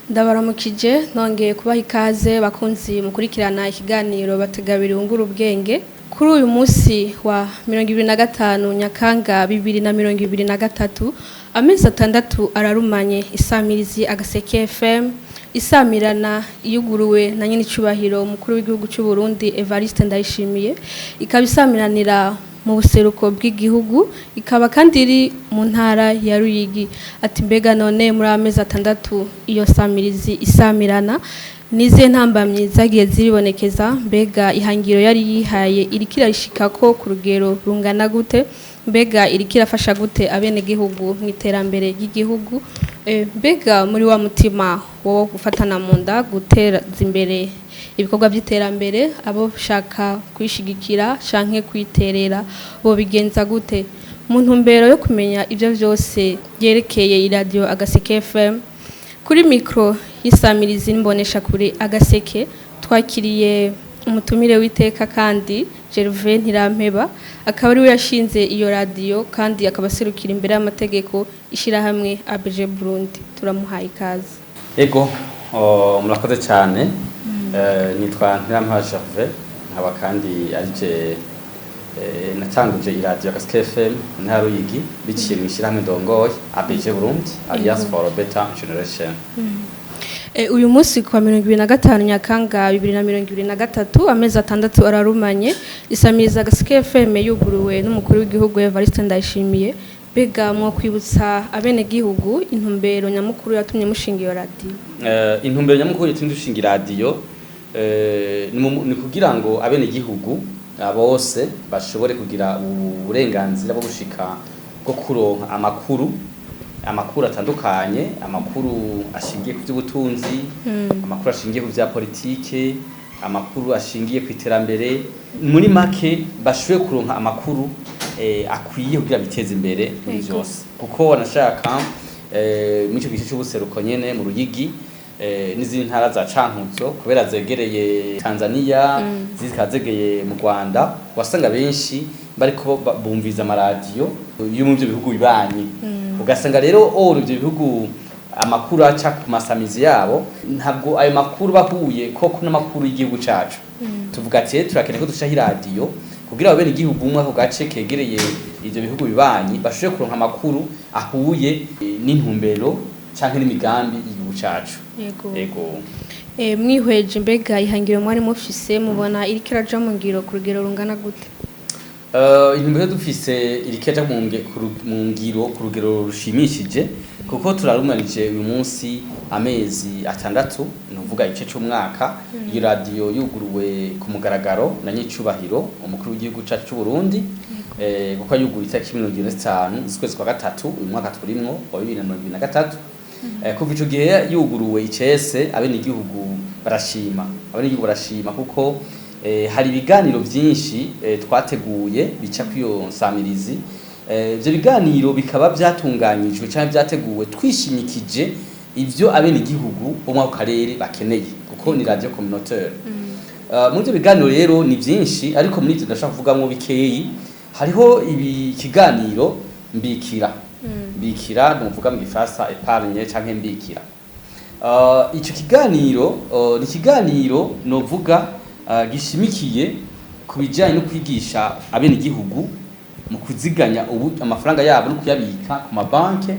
Ndabaramukije, nongeye kubaha ikaze, bakunzi mukurikirana ikiganiro Bategabiri wungura ubwenge. Kuri uyu munsi wa 25 Nyakanga 2023, amezi 6 ararumanye isamirizi Agaseke FM isamirana, yuguruwe na nyene icubahiro umukuru w'igihugu cy'u Burundi Evariste Ndayishimiye, ikaba isamiranira mu buseruko bw'igihugu, ikaba kandi iri mu ntara ya Ruyigi. Ati mbega none muri amezi 6 iyo samirizi isamirana, nize ntambamyi zagiye ziribonekeza? Mbega ihangiro yari yihaye iriko irarishikako ku rugero rungana gute? Mbega iriko irafasha gute abenegihugu mu iterambere ry'igihugu? Mbega muri wa mutima wo gufatana mu nda, guteza imbere ibikorwa by'iterambere, abo shaka kwishigikira canke kwiterera bo bigenza gute? Mu ntumbero yo kumenya ivyo vyose byerekeye iradiyo Agaseke FM, kuri mikro y'isamirizi n'imbonesha kuri Agaseke twakiriye umutumire w'iteka, kandi Gervais Ntirampeba, akaba ari we yashinze iyo radiyo kandi akaba aserukira imbere y'amategeko ishirahamwe ABG Burundi. Turamuhaye ikaze. Ego, murakoze cyane. Nitwa Ntirampeba Gervais, nkaba kandi arije natanguje iradiyo Agaseke FM mu ntara Ruyigi biciye mu ishyirahamwe ndongoye, ABG Burundi, Alliance for a Better Generation. Uyu munsi kwa 25 Nyakanga 2023, amezi 6 ararumanye isamiriza Agaseke FM yuguruwe n'umukuru w'igihugu Evariste Ndayishimiye. Mbega mwo kwibutsa abenegihugu intumbero nyamukuru yatumye mushinga iyo radiyo? Intumbero nyamukuru yatumye dushinga iradiyo ni kugira ngo abenegihugu bose bashobore kugira uburenganzira bwo gushika, bwo kuronka amakuru atandukanye, amakuru ashingiye ku by'ubutunzi, amakuru ashingiye ku bya politike, amakuru ashingiye ku iterambere. Muri make, bashoboye kuronka amakuru akwiye kugira biteze imbere muri byose, kuko wanashaka muri ico gice c'ubuseruko nyene mu Ruyigi n'izindi ntara za Cankuzo, kubera zegereye Tanzania, zikaba zegeye mu Rwanda, wasanga benshi bariko bumviza amaradiyo yo mu byo bihugu bibanyi. Ugasanga rero oro ibyo bihugu amakuru aca ku masamizi yabo, ntabwo ayo makuru bahuye koko n'amakuru y'igihugu cacu. Tuvuga ati turakeneye ko dushaho iradiyo kugira abene igihugu umwe ako gace kegereye ivyo bihugu bibanyi bashobore kuronka amakuru ahuye n'intumbero canke n'imigambi y'igihugu cacu. Yego. Ego. Mwihweje, mbega ihangiro mwari mufise mubona iriko iraja mu ngiro ku rugero rungana gute? Intumbero dufise iriko iraja mu ngiro ku rugero rushimishije, kuko turarumanije uyu munsi amezi 6, ni ukuvuga igice c'umwaka, iyo radiyo yuguruwe ku mugaragaro na nyicubahiro umukuru w'igihugu cacu c'u Burundi, kuko yuguruye itariki 75 z'ukwezi kwa gatatu uyu mwaka turimwo wa 2023. Kuva ico gihe yuguruwe icese, abenegihugu barashima, abenegihugu barashima kuko hari ibiganiro vyinshi twateguye bica kw'iyo nsamirizi. Ivyo biganiro bikaba vyatunganyijwe canke vyateguwe twishimikije ivyo abenegihugu bo muri ako karere bakeneye, kuko ni radio communautaire. Muri ivyo biganiro rero ni vyinshi, ariko muri ivyo ndashaka kuvugamwo bikeyi. Hariho ibi kiganiro Mbikira. Mbikira nuvuga mu gifaransa épargne canke Mbikira. Ico kiganiro ni ikiganiro novuga gishimikiye ku bijanye no kwigisha abenegihugu mu kuziganya ubu amafaranga yabo no kuyabika ku mabanke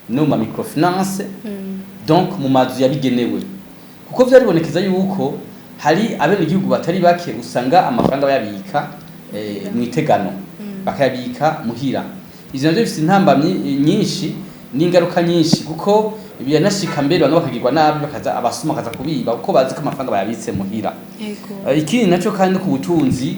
no mu ma microfinance, donc mu mazu yabigenewe, kuko vyaribonekeza yuko hari abenegihugu batari bake usanga amafaranga bayabika mu itegano, bakayabika muhira. Ivyo navyo bifise intambamyi nyinshi n'ingaruka nyinshi, kuko biranashika mbere bamwe bakagirwa nabi, bakaza abasuma bakaza kubiba, kuko bazi ko amafaranga bayabitse muhira. Ikindi naco kandi, ku butunzi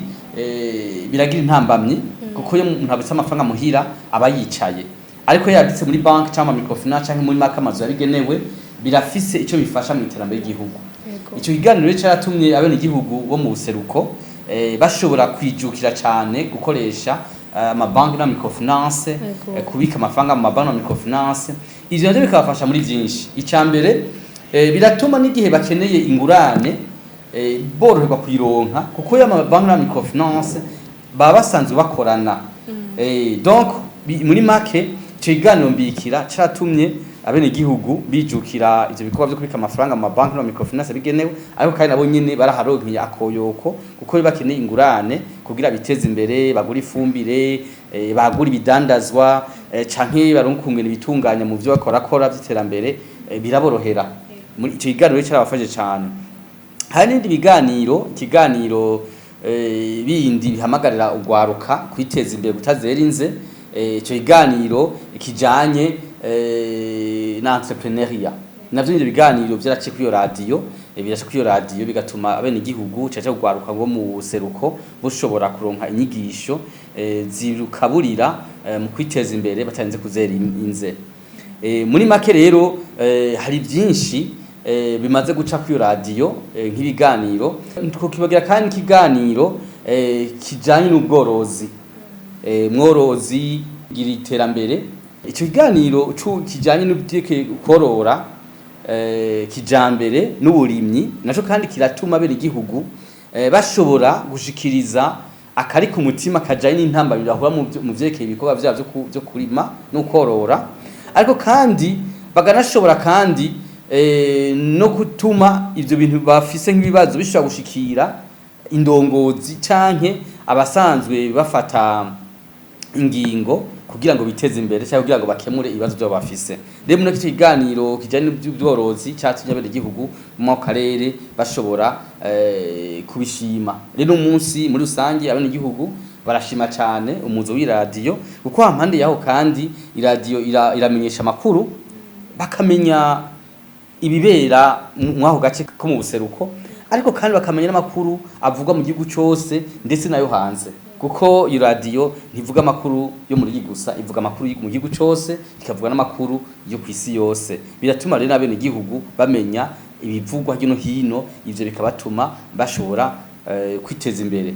biragira intambamyi, kuko iyo umuntu abitse amafaranga muhira aba yicaye, ariko iyo yabitse muri banki cyangwa microfinance cyangwa muri make amazu yabigenewe, birafise ico bifasha mu iterambere ry'igihugu. Ico kiganiro rero caratumye abenegihugu bo mu buseruko bashobora kwijukira cane gukoresha amabanki na microfinance, kubika amafaranga mu mabanki na microfinance. Ivyo navyo bikabafasha muri vyinshi. Ica mbere, biratuma n'igihe bakeneye ingurane boroherwa kuyironka, kuko iyo amabanki na microfinance baba basanzwe bakorana. Donc muri make, ico kiganiro Mbikira caratumye abenegihugu bijukira ivyo bikorwa vyo kubika amafaranga mu mabanki no mu microfinance bigenewe, ariko kandi nabo nyene baraharonkeye akoyoko kuko bakeneye ingurane kugira biteze imbere, bagura ifumbire, bagura ibidandazwa, canke baronke ukungene bitunganya mu vyo bakorakora vy'iterambere, biraborohera. Muri ico kiganiro carabafashe cane. Hari n'ibindi biganiro, ikiganiro bindi bihamagarira ugwaruka kwiteza imbere, kutazera inze, ico kiganiro kijanye na entrepreneuriat, navyo ivyo biganiro vyaraciye kuri iyo radiyo, biraca kuri iyo radiyo, bigatuma abenegihugu caca kugwaruka ngo mu seruko bushobora kuronka inyigisho zirukaburira mu kwiteza imbere batarinze kuzera inze. Muri make rero, hari byinshi bimaze guca kuri iyo radiyo, nk'ibiganiro twokibagira kandi ikiganiro kijanye n'ubworozi, mworozi gira iterambere. Ico kiganiro kijanye n'ivyerekeye korora kijambere n'uburimyi naco kandi kiratuma bene igihugu bashobora gushikiriza akari ku mutima kajanye n'intambamyi bahura mu vyerekeye ibikorwa vyabo vyo kurima no korora, ariko kandi baganashobora kandi no gutuma ivyo bintu bafise nk'ibibazo bishobora gushikira indongozi canke abasanzwe bafata ingingo kugira ngo biteze imbere cyangwa kugira ngo bakemure ibibazo byabo bafise. Rero muri iki kiganiro kijanye n'iby'ubworozi cyatumye abenegihugu mu karere bashobora kubishima. Rero umunsi muri rusange abenegihugu barashima cyane umuzo w'iradiyo, kuko hampande yaho kandi iradiyo iramenyesha amakuru, bakamenya ibibera mw'ako gace ko mu buseruko, ariko kandi bakamenya n'amakuru avugwa mu gihugu cyose ndetse nayo hanze, kuko iyo radiyo ntivuga amakuru yo muri gusa, ivuga amakuru mu gihugu cyose, ikavuga n'amakuru yo ku isi yose. Biratuma rero abenegihugu bamenya ibivugwa hirya no hino, ivyo bikabatuma bashobora kwiteza imbere.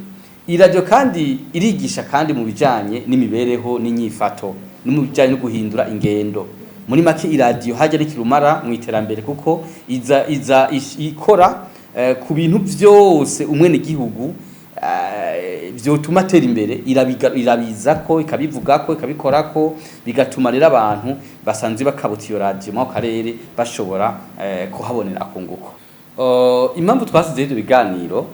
Iyi radiyo kandi irigisha kandi mu bijanye n'imibereho n'inyifato no mu bijanye no guhindura ingendo. Muri make iradiyo hajya n'ikirumara mu iterambere, kuko iza ikora ku bintu vyose umwenegihugu vyotuma atera imbere, irabizako, ikabivugako, ikabikorako, bigatuma rero abantu basanzwe bakabuta iyo radiyo mu karere bashobora kuhabonera akunguko. Impamvu twasizeho ivyo biganiro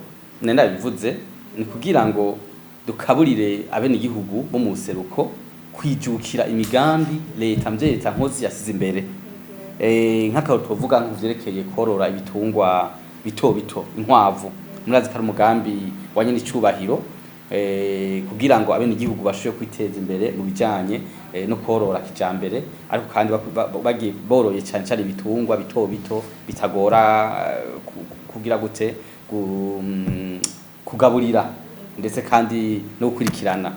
nari nabivuze, ni kugira ngo dukaburire abenegihugu bo mu buseruko kwijukira imigambi leta mvye leta nkozi yasize imbere. Nk'akarorero twovuga nk'ivyerekeye korora ibitungwa bito bito, inkwavu. Murazi ko ari umugambi wa nyen'icubahiro kugira ngo abenegihugu bashobore kwiteza imbere mu bijanye no korora kijambere, ariko kandi bagiye boroye cane cane ibitungwa bito bito bitagora kugira gute kugaburira ndetse kandi no gukurikirana.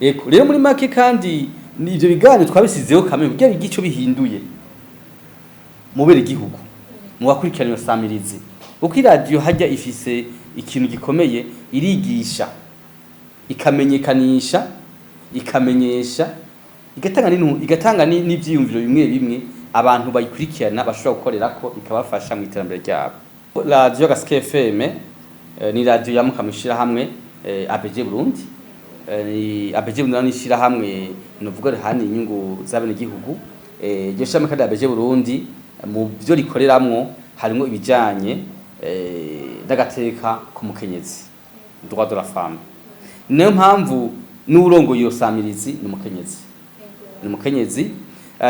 Eko rero muri make kandi ni ivyo biganiro twabisizeho kamwe kugira bigire ico bihinduye mu bere igihugu, mu bakurikirana iyo samirizi, kuko iradiyo hajya ifise ikintu gikomeye: irigisha, ikamenyekanisha, ikamenyesha, igatanga n'ivyiyumviro bimwe bimwe abantu bayikurikirana bashobora gukorerako, ikabafasha mu iterambere ryabo. Radiyo Gaseke FM ni radiyo yamuka mw'ishirahamwe ABG Burundi. Ni ABG Burundi ni ishirahamwe novuga rihana inyungu z'abenegihugu. Iryo shirahamwe kandi ABG Burundi mu vyo rikoreramwo harimwo ibijanye n'agateka k'umukenyezi, droit de la femme. Niyo mpamvu n'uwurongoye iyo samirizi ni umukenyezi, ni umukenyezi.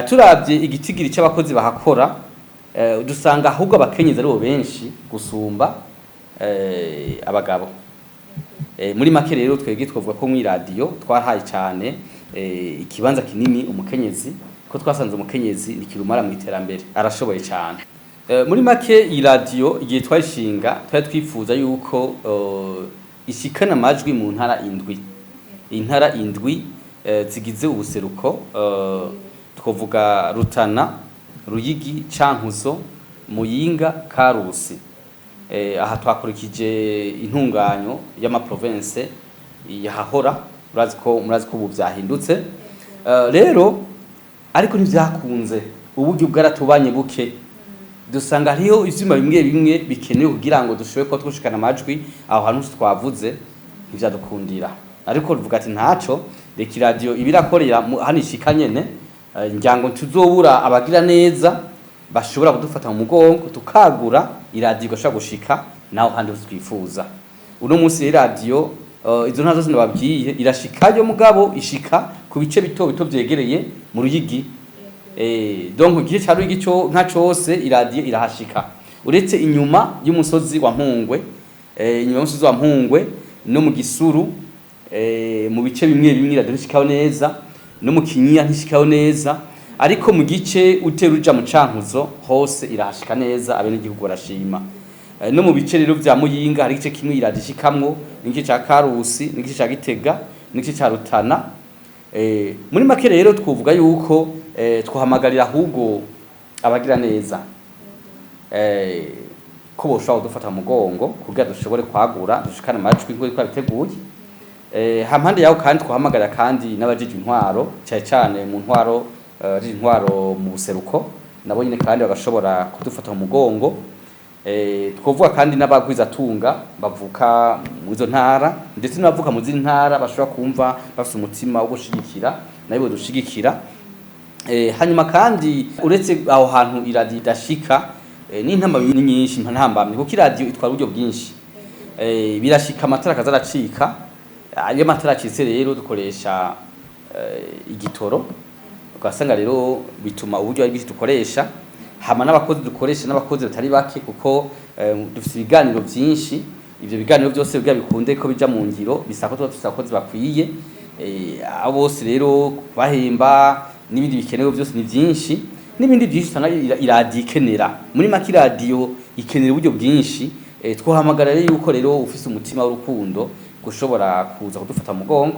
Turavye igitigiri c'abakozi bahakora, dusanga ahubwo abakenyezi aribo benshi gusumba abagabo. Muri make rero twebwe twavuga ko mw'iradiyo twarahaye cane ikibanza kinini umukenyezi, ko twasanze umukenyezi ni kirumara mu iterambere, arashoboye cane. Muri make iyi radiyo igihe twayishinga twari twifuza yuko ishikana amajwi mu ntara indwi, intara indwi zigize ubuseruko, twovuga Rutana, Ruyigi, Cankuzo, Muyinga, Karusi. Aha twakurikije intunganyo y'amaprovince yahahora, murazi ko ubu vyahindutse. Rero ariko ntivyakunze, uburyo bwaratubanye buke, dusanga hariho ivyuma bimwe bimwe bikenewe kugira ngo dushobore kuba twoshikana amajwi aho hantu hose twavuze, ntivyadukundira. Ariko tuvuga ati ntaco, reka iradiyo iba irakorera hano ishika nyene. Ngira ngo ntituzobura abagira neza bashobora kudufata mu mugongo, tukagura iradiyo igashobora gushika naho handi hose twifuza. Uno munsi rero iradiyo, izo ntara zose nababwiye irashikayo, mugabo ishika ku bice bito bito vyegereye mu Ruyigi. Donc igice ca Ruyigi co nka cose iradiyo irahashika, uretse inyuma y'umusozi wa Mpungwe, inyuma y'umusozi wa Mpungwe no mu Gisuru, mu bice bimwe bimwe iradiyo ntishikaho neza, no mu Kinyinya ntishikaho neza, ariko mu gice utera uja mu Cankuzo hose irahashika neza, abenegihugu barashima. No mu bice rero vya Muyinga hari igice kimwe iradiyo ishikamwo, n'igice ca Karusi, n'igice ca Gitega, n'igice ca Rutana. Muri make rero twovuga yuko twahamagarira ahubwo abagira neza ko boshobora kudufata mu mugongo kugira dushobore kwagura, dushikane amajwi nk'uko twabiteguye. Hampande yaho kandi twahamagarira kandi n'abajejwe intwaro, cyane cyane mu ntwaro, abajejwe intwaro mu buseruko, nabo nyine kandi bagashobora kudufata mu mugongo. Twovuga kandi n'abagwizatunga bavuka mu izo ntara, ndetse n'abavuka mu zindi ntara bashobora kumva bafise umutima wo gushigikira, nabo bodushigikira. Hanyuma kandi uretse aho hantu iradiyo idashika, n'intambamyi ni nyinshi, ntambamyi, kuko iradiyo itwara uburyo bwinshi. Birashika amatara akaza aracika. Iyo amatara acitse rero dukoresha igitoro, ugasanga rero bituma uburyo ari bwinshi dukoresha, hama n'abakozi dukoresha n'abakozi batari bake, kuko dufise ibiganiro vyinshi. Ivyo biganiro vyose kugira bikunde ko bija mu ngiro bisaba ko tuba dufise abakozi bakwiye. Abo bose rero kubahemba n'ibindi bikenewe byose ni byinshi, n'ibindi byinshi usanga iradiyo ikenera. Muri make iradiyo ikenera uburyo bwinshi. Twohamagara rero yuko rero ufise umutima w'urukundo gushobora kuza kudufata mu mugongo,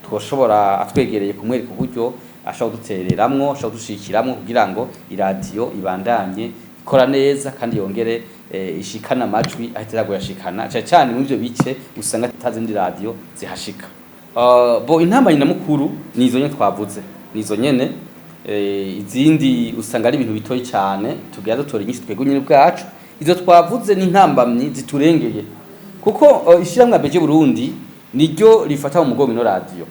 twoshobora atwegereye kumwereka uburyo ashobora kudutereramwo, ashobora kudushikiramwo, kugira ngo iradiyo ibandanye ikora neza kandi yongere ishikana amajwi aho itera kuyashikana, cane cane muri ivyo bice usanga atazindi radiyo zihashika. Bo intambamyi nyamukuru ni izo nyene twavuze, ni izo nyene. Izindi usanga ari ibintu bitoyi cane, tugira dutora inyinshi twebwe nyene ubwacu. Izo twavuze ni intambamyi ziturengeye, kuko ishirahamwe ABG Burundi niryo rifata mu mugongo ino radiyo.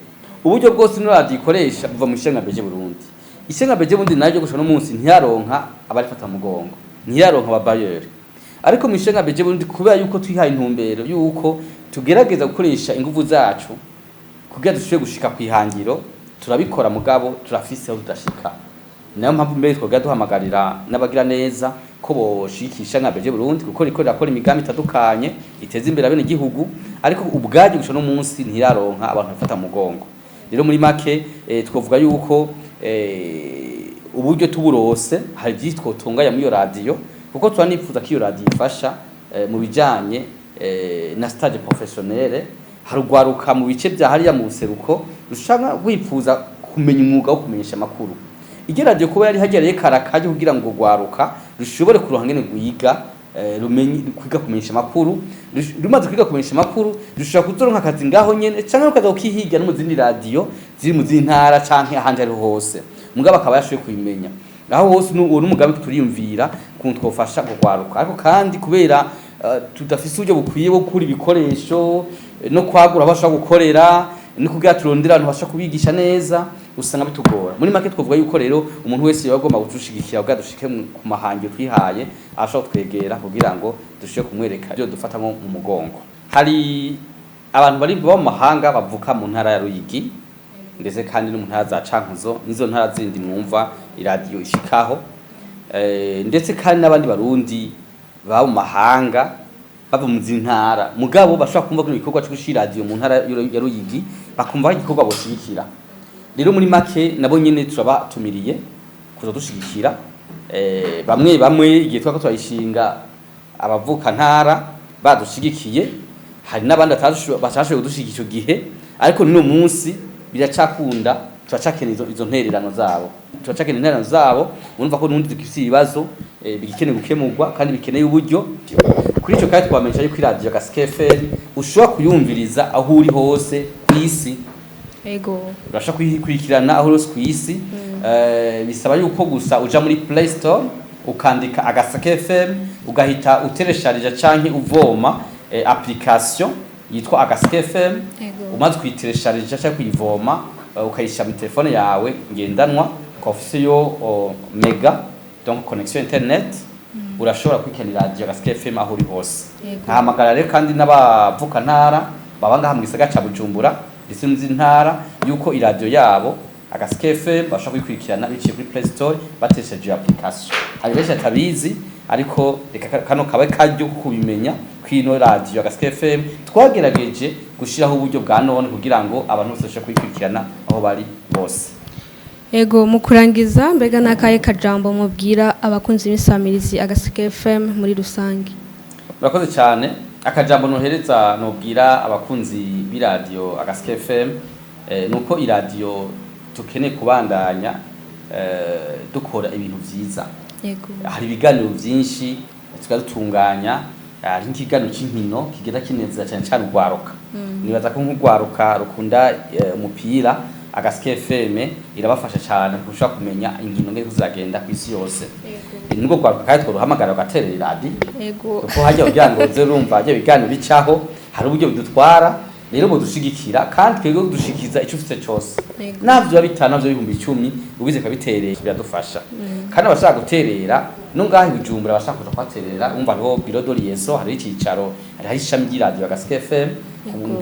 Uburyo bwose ino radiyo ikoresha buva mu ishirahamwe ABG Burundi. Ishirahamwe ABG Burundi naryo gushika no munsi ntiyaronka abarifata mu mugongo, ntiyaronka ababayeri, ariko mu ishirahamwe ABG Burundi, kubera yuko twihaye intumbero yuko tugerageza gukoresha inguvu zacu kugira dushobore gushika kwihangiro, turabikora, mugabo turafise aho tudashika. Nayo mpamvu mbere twoga duhamagarira n'abagira neza ko boshikisha nka ABG Burundi, kuko riko rirakora imigambi itandukanye iteza imbere abene igihugu, ariko ubwaryo gushika no munsi ntiraronka abantu bafata mugongo. Rero muri make twovuga yuko uburyo tuburose hari byinshi twotunganya muri iyo radiyo, kuko turanifuza ko iyo radiyo ifasha mu bijanye na stage professionnelle. Harugwaruka mu bice bya hariya mu buseruko rushaka rwifuza kumenya umwuga wo kumenyesha amakuru. Iryo radiyo kuba yari hagereye karakaje kugira ngo rwaruka rushobore kuronka ngene rwiga, rumenye kwiga kumenyesha amakuru. Rumaze kwiga kumenyesha amakuru rushobora kuzoronka akazi ngaho nyene, canke rukaza kukihiga no mu zindi radiyo ziri mu zindi ntara canke ahandi ariho hose, mugabo akaba yashoboye kubimenya aho hose. Uwo n'umugambi turiyumvira ukuntu twofasha kugwaruka, ariko kandi kubera tudafise uburyo bukwiye bwo gukura ibikoresho, no kwagura aho bashobora gukorera, no kugira turondere abantu bashobora kubigisha neza, usanga bitugora. Muri make twovuga yuko rero umuntu wese yoba agomba kudushigikira kugira dushike ku mahangiro twihaye, ashobora kutwegera kugira ngo dushobore kumwereka ibyo dufata nko mu mugongo. Hari abantu bari bo mu mahanga bavuka mu ntara ya Ruyigi, ndetse kandi no mu ntara za Cankuzo n'izo ntara zindi mwumva iradiyo ishikaho, ndetse kandi n'abandi barundi baba mu mahanga bava mu zindi ntara, mugabo bashobora kumva ko igikorwa cyo gushira iradiyo mu ntara ya Ruyigi, bakumva ko igikorwa boshigikira. Rero muri make nabo nyene turabatumiriye kuza dushigikira. Bamwe bamwe igihe twako turayishinga abavuka ntara badushigikiye, hari n'abandi batashoboye kudushigikira ico gihe, ariko n'uno munsi biracakunda, turacakeneye izo ntererano zabo, turacakeneye intererano zabo. Urumva ko n'ubundi dufise ibibazo bigikeneye gukemurwa kandi bikeneye uburyo. Kuri ico kandi twamenyesha yuko iradiyo Gaseke FM ushobora kuyumviriza aho uri hose kw'isi. Ego. Urashobora kuyikurikirana aho uri hose kw'isi. Bisaba yuko gusa uja muri Play Store ukandika Agaseke FM, ugahita uteresharija canke uvoma application yitwa Agaseke FM. Ego. Umaze kuyiteresharija canke kuyivoma, ukayishira mu telefone yawe ngendanwa, Ukaba ufiseyo mega, donc connexion internet, urashobora kwikana radio Agaseke FM aho uri hose. Nkahamagara rero kandi n'abavuka ntara baba ngaha mu gisagara ca Bujumbura ndetse n'izindi ntara yuko iradiyo yabo Agaseke FM bashobora kuyikurikirana biciye kuri Play Store batesheje iyo application. Hari benshi batabizi, ariko reka kano kabe karyo ko kubimenya kw'ino radiyo Agaseke FM twagerageje gushiraho uburyo bwa none kugira ngo abantu bose bashobore kuyikurikirana aho bari bose. Ego, mu kurangiza, mbega n'akahe kajambo mubwira abakunzi b'insamirizi Agaseke FM muri rusange? Murakoze cyane. Akajambo nohereza nobwira abakunzi b'iradiyo Agaseke FM nuko iradiyo tukeneye kubandanya dukora ibintu vyiza. Hari ibiganiro vyinshi tukadutunganya, hari nk'ikiganiro c'inkino kigenda kinezera cyane cyane urwaruka. Nibaza ko nk'urwaruka rukunda umupira, Agaseke FM irabafasha cyane kurusha kumenya inkino ngene zizagenda ku isi yose. Nubwo rwaruka kandi tworuhamagara rugaterera iradiyo, kuko hajya kugira ngo uze urumva hajya ibiganiro bicaho, hari uburyo bidutwara. Rero budushigikira kandi twebwe dushikiza icyo ufite cyose, navyo biba 5, navyo 10,000, ubize ukabiterera biradufasha. Kandi abashaka guterera no ngaha i Bujumbura, abashaka kuza kuhaterera, umva hariho bureau de liaison, hariho icicaro, hariho ishami ry'iradiyo Agaseke FM.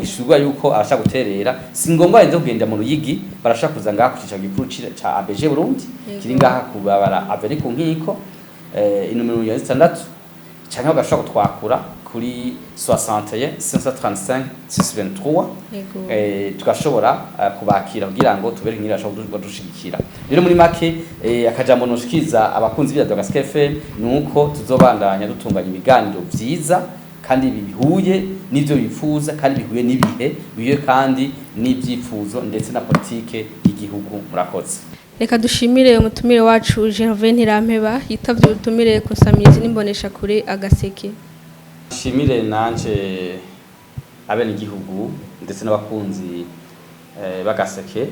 Gishyurwa yuko abashaka guterera si ngombwa barinze kugenda mu Ruyigi, barashaka kuza ngaha ku cicaro gikuru ca ABG Burundi kiri ngaha kubabara Avenue ku Nkiko, inomero ya 6, canke bagashobora kutwakura kuri 61 535 623. Tugashobora kubakira kugira ngo tubereke ingene bashobora kudushigikira. Rero muri make, akajambo noshikiza abakunzi b'iradiyo Agaseke FM nuko tuzobandanya dutunganya ibiganiro vyiza kandi bihuye n'ivyo bifuza, kandi bihuye n'ibihe, bihuye kandi n'ivyifuzo ndetse na politike y'igihugu. Murakoze. Reka dushimire umutumire wacu Gervais Ntirampeba yitavye ubutumire ku nsamirizi n'imboneshakure Agaseke. Nshimire nanje abenegihugu ndetse n'abakunzi b'Agaseke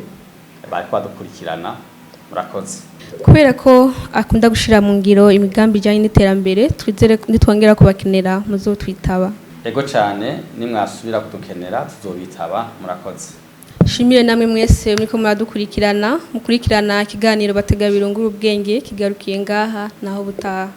bariko badukurikirana. Murakoze. Kubera ko akunda gushira mu ngiro imigambi ijanye n'iterambere, twizere nitwongera kubakenera muzotwitaba. Ego cane, nimwasubira kudukenera tuzobitaba. Murakoze. Shimire namwe mwese muriko muradukurikirana, mukurikirana ikiganiro Batega Birungura Ubwenge kigarukiye ngaha, naho butaha.